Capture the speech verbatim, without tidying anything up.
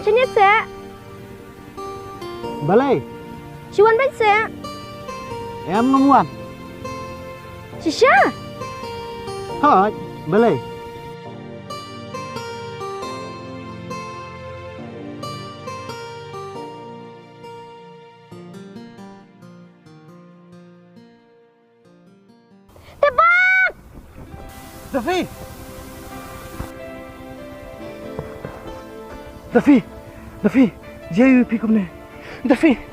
Shane seh. Balei? Shu wan bad seh. Em, ngam wan. Shisha? Hooid, balei? Tebak! Dafi! Dafi! Dafi! Jia ïa phi kumne. Dafi!